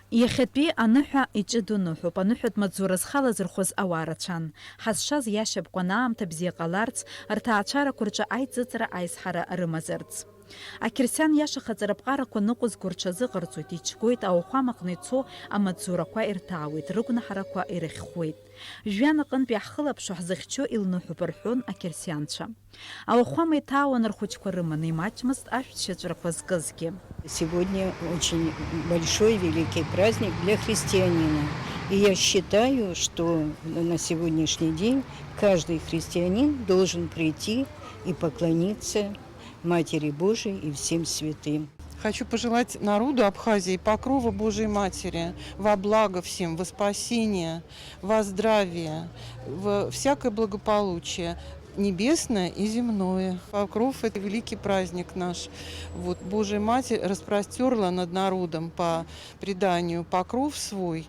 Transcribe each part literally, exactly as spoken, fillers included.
Иахьатәи аныҳәа иҷыдоу ныҳәоуп, аныҳәатә маҵзура зхала зырхәыз ауаа рацәан. Ҳазшаз иашьапкуан аамҭа бзиа ҟаларц, рҭаацәарақәа рҿы аиҵыҵра аизҳара рымазарц. Ақьырсиан иашахаҵара аԥҟарақәа ныҟәызго рҽазыҟарҵоит, иџьгоит, ауахәамаҟны ицо амаҵзурақәа ирҭаауеит, рыгәнаҳарақәа ирыхьхәуеит. Жәҩан аҟынтә иаҳхылаԥшуа ҳзыхьчо илныҳәоуп рҳәон ақьырсианцәа. Ауахәама иҭаауан рхәыҷқәа рыманы, имаҷмызт ашәҭшьаҵәрақәа зкызгьы. Сегодня очень большой, великий праздник для христианина. И я считаю, что на сегодняшний день каждый христианин должен прийти и поклониться Матери Божией и всем святым. Хочу пожелать народу Абхазии покрова Божией Матери во благо всем, во спасение, во здравие, во всякое благополучие небесное и земное. Покров — это великий праздник наш. Вот Божья Матерь распростерла над народом по преданию покров свой,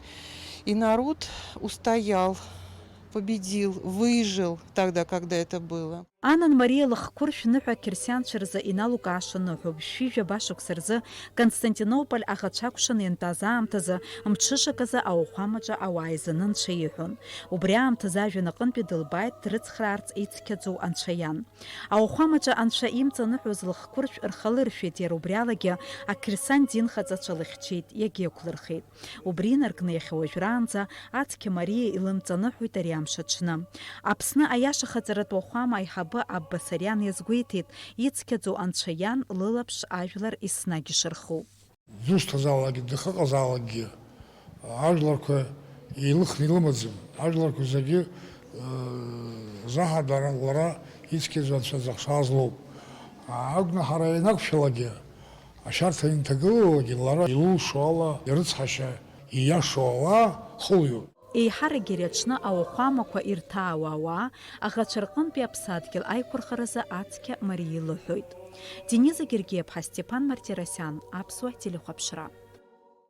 и народ устоял, победил, выжил тогда, когда это было. Анан Мариа лыхқәыршә ныҳәа ақьырсианцәа рзы иналукааша ныҳәоуп. Шәи жәаба шықәса рзы Константинополь аӷацәа акәшаны иантәаз аамҭазы, мҽышаказы ауахәамаҿы ауаа еизаны анцәа иҳәон. Убри аамҭазы ажәҩан аҟынтәи дылбааит дрыцхраарц ицқьаӡоу анцәа иан. Ауахәамаҿы анцәа имҵаныҳәоз лыхқәыршә рхалыршәеит, иара убри алагьы ақьырсиан динхаҵацәа лыхьчеит, иагьеиқәлырхеит. Убри инаркны иахьа уажәраанӡа ацқьа Мариа илымҵаныҳәоит ари амш аҽны. Аԥсны аиашахаҵаратә уахәама аиҳабы Абба Сариан иазгәеиҭеит, ицқьаӡоу анцәа иан лылаԥш ажәлар еснагь ишырху. Дзусҭазаалакгьы, дахыҟазаалакгьы ажәларқәа еилыхны илымаӡам. Ажәларқәа зегьы, э, заҳа дара, лара ицқьаӡоу анцәа зыхшаз лоуп. Агәнаҳара ианақәшәалакгьы, ашьарҭа инҭагылалакгьы лара илылшо ала ирыцҳашьа, ииашоу ауаа хылҩоит. Еиҳаракгьы ари аҽны ауахәамақәа ирҭаауа ауаа аӷацәа рҟынтәи аԥсадгьыл аиқәырхаразы ацқьа Мариа илыҳәоит. Дениза Гергиаԥҳа, Степан Мартиросиан, Аԥсуа телехәаԥшра.